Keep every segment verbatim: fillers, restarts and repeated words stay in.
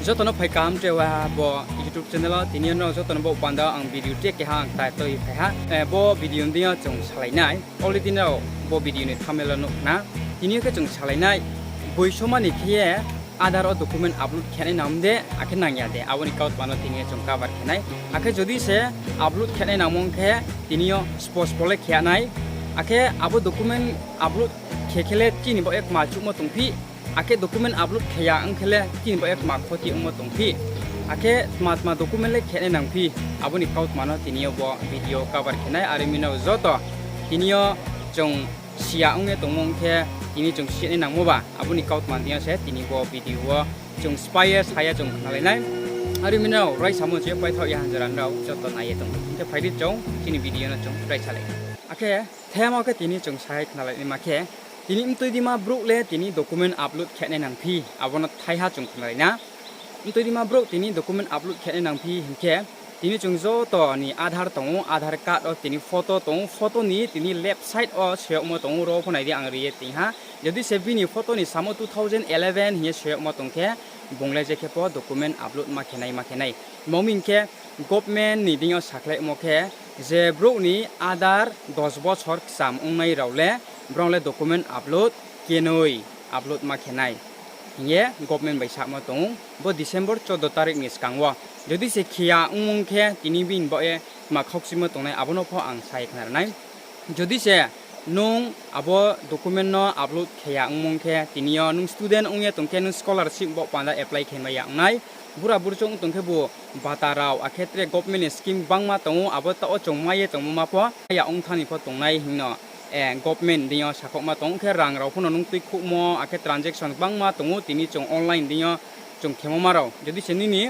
Joto no phai kaham tre wa bo YouTube channel wo. Tini yo nrao joto no bo panda ang video tre keha ang ktai toi phai ha. Bo video ni deing yo chung salai nai. Already nrao bo video ni thumbnail wo nuh khna. Tini yo khe chung salai nai. Boisoma ni khe ye Aadhaar wo document upload khe nai nang de, akhe nang ya de, abo ni kautma no tini yo chung cover khe nai. Akhe jodi se upload khe nai nangmo ong khe, tini yo spo spo le khe ya nai. Akhe abo document upload khe khe le chini baoh ye kma chuhmo tongphi, akhe document upload khe ya ong khe le chini baoh ye kma khoti ongmo tongphi, akhe tma tma document le khe nai nangphi, abo ni kautma no tini yo bo video cover khe nai. Are mi nrao joto tini yo chung si ya ong ye tongmo ong khe, tini chung si ya nai nangmo ba, abo ni kautma ni deing yo se tini bo video wo chung sphái ye sa ye chung khnalai nai. Are mi nrao raisamo je paithaoh ya hanjara nrao joto nai ye tong di. Hing khe phai di chung chini video no chung raisalai. Akhe thema khe tini chung sa ye khnalai naima khe, tini mtui dima brouh le tini document upload khe nai nangphi, abo no thaiha chung khnalai na. Mtui dima brouh tini document upload khe nai nangphi hing khe, tini chung joto ni Aadhaar tong ou, Aadhaar card wo tini photo tong ou, photo ni tini left side wo soi yagmo tong ou, ro pho nai di ang ri ye ting ha. Jodi se bini photo ni samo two thousand eleven hing ye soi yagmo tong khe, bung le je khe pho document upload ma khe nai, ma khe nai. Tma hing khe, government ni deing yo sakhlaimo khe, je brouh ni Aadhaar dos bosor kcham ongnai rao le, brao le document upload kenoi upload ma khe nai hing ye government bai samo tong ou, bo December choudo tarik ni skang wo. Jodi se khe ya ongmo ong khe, tini bini baoh ye tma khaukchimo tongnai, abo no pho ang sa ye khnari nai. Jodi se nung abo document no upload khe ya ongmo ong khe, tini yo nung student ong ye tong khe nung scholarship bo panda apply khe mai ya ong nai. Bura burchouh ong tong khebu bata rao, akhe tre government ni scheme gbangma tong ou, abo taoh wo chung mai ye tongmo ma pho ya ong thanng ni pho tongnai hing no, government deing yo sakhouhma tong ou, khe rang rao pho no nung tuikhouhmo, akhe transaction gbangma tong ou, tini chung online deing yo chung khemo ma rao. Jodi se nini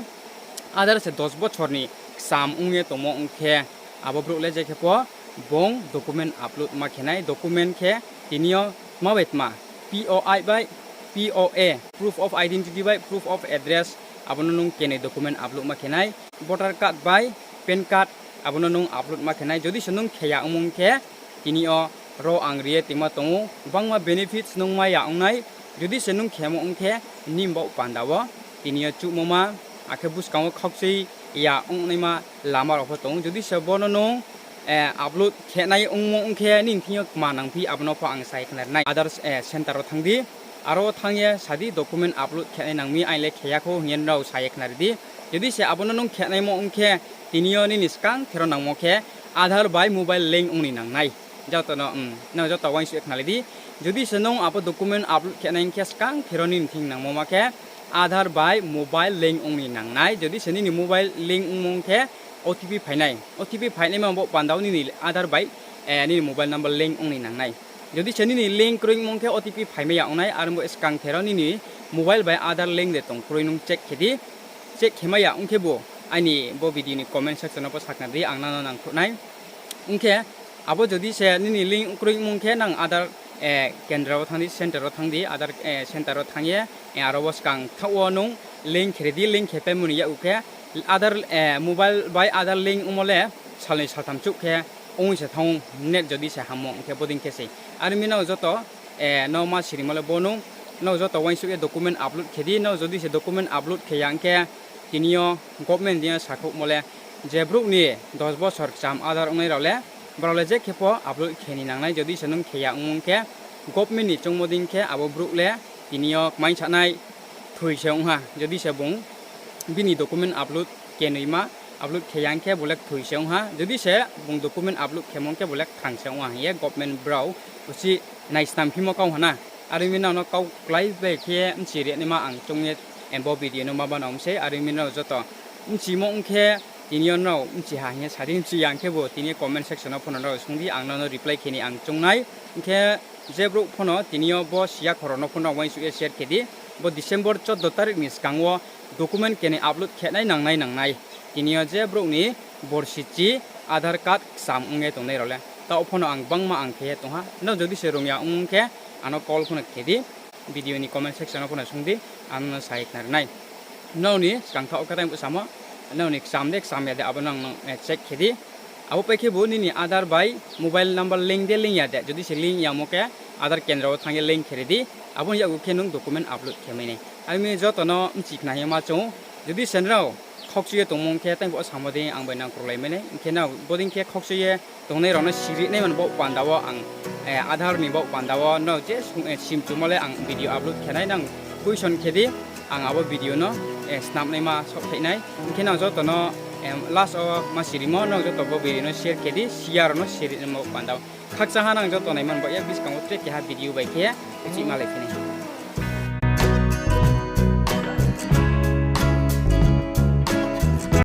Aadhaar se dos bosor ni kcham ong ye tongmo ong khe, abo brouh le je khe pho bung document upload ma khe nai, document khe tini yo tma bai tma, P O I bai, P O A, proof of identity bai proof of address, abo no nung kenoi document upload ma khe nai, voter card bai PAN card, abo no nung upload ma khe nai. Jodi se nung khe ya ongmo ong khe, tini yo ro ang ri ye tingma tong ou, gbangma benefits nung mai ya ong nai. Jodi se nung khemo ong khe, nini baoh panda wo tini yo chuhmo ma, akhe buskang wo khaukchui ya ongnaima lama rao pho tong ou. Jodi se bo no nung upload khe nai ongmo ong khe, nini thing yo kma nangphi, abo no pho ang sa ye khnari nai. Aadhaar center wo thanng di, aro wo thanng ye sa di document upload khe nai nang mi, aini le khe ya khou hing ye nrao sa ye khnari di. Jodi se abo no nung khe naimo ong khe, tini yo nini skang thero nangmo khe Aadhaar bai mobile link ong ni nang nai. Joto no, nrao joto uaingsouh ye khnalai di. Jodi se nung abo document upload khe nai ong khe, skang thero nini thing nangmo ma khe Aadhaar bai mobile link ong ni nang nai. Jodi se nini mobile link ongmo ong khe, O T P phai nai. O T P phainaima bo panda wo nini Aadhaar bai nini mobile number link ong ni nang nai. Jodi se nini link kroi ongmo ong khe, O T P phaimai ya ong nai, are bo skang thero nini mobile bai Aadhaar link de tong kroi nung check khe di. Check khe mai ya ong khebu, aini bo video ni comment section wo pho sakna di, ang nang no nangkhruh nai. Ong khe, abo jodi se nini link kroi ongmo ong khe, nang Aadhaar kendra wo thanng di, center wo thanng di, Aadhaar center wo thanng ye, aro wo skang thaoh wo nung link khe ri di, link khe paimo ni yakgu khe, Aadhaar, mobile bai Aadhaar link ongmo le salnoi saltham chouh khe ong se thanng ou, net jodi se hammo ong khe bodei khe sei. Are mi nrao joto no ma sirimo le bo nung, nrao joto uaingsouh ye document upload khe di, nrao jodi se document upload khe ya ong khe, tini yo government deing yo sakhouhmo le, je brouh ni dos bosor kcham Aadhaar ongnai rao le, brao le je khe pho upload khe ni nang nai, jodi se nung khe ya ongmo ong khe, government ni choungmo dei khe abo brouh le tini yo kmaing sanai thoi se ong ha, jodi se bung bini document upload kenoima, upload khe ya ong khe bo le kthoi se ong ha, jodi se bung document upload khemo ong khe bo le kthang se ong ha hing ye government brao uchih naisnam phimo kau ha na. Are mi nrao no kau klái bai khe bchi ri naima ang choung ye bo video no ma banao mi sei, are mi nrao joto bchimo ong khe, tini yo nrao bchi ha hing ye sa di, bchi ya ong khebu tini comment section wo pho no nrao sung di, ang nrao no reply khe ni ang choung nai. Ong khe je brouh pho no tini yo bo si ya khoro no pho no uaingsouh ye share khe di. Bo December choudo tarik ni skang wo document keni upload khe nai nang nai nang nai. Tini yo je brouh ni borsi chi Aadhaar card kcham ong ye tongnai rao le, taoh pho no ang gbangma ang khe ye tong ha. Nrao jodi se rung ya ong khe, ano call pho no khe di, video ni comment section wo pho no sung di, ang no sa ye khnari nai. Nrao ni skang thaoh khe tang bo samo, nrao ni kcham de kcham ya de abo no ang no check khe di. Abo pai khebu nini Aadhaar bai mobile number link de link ya de, jodi se link yamo khe Aadhaar kendra wo thanng ye link khe ri di, abo ni yakgu khe nung document upload khe mai nai. Ami joto no bchi khna hing ma chung ou. Jodi se nrao khakchoi ye tongmung khe tei bo samo dei ang bai nang krolai mai nai. Hing khe nrao bodei khe khakchoi ye tongnai rao no siri naima ni baoh panda wo ang, Aadhaar ni baoh panda wo nrao je sim chumo le ang video upload khe nai, nang question khe di, ang abo video no snam naima saohthai nai. Hing khe nang joto no last wo ma sirimo, nang joto bo video no share khe di, siya rao no siri naima baoh panda wo. Khakchang ha nang joto naima ni baoh ye buskang wo tre keha video bai khe uchih malai phi nai.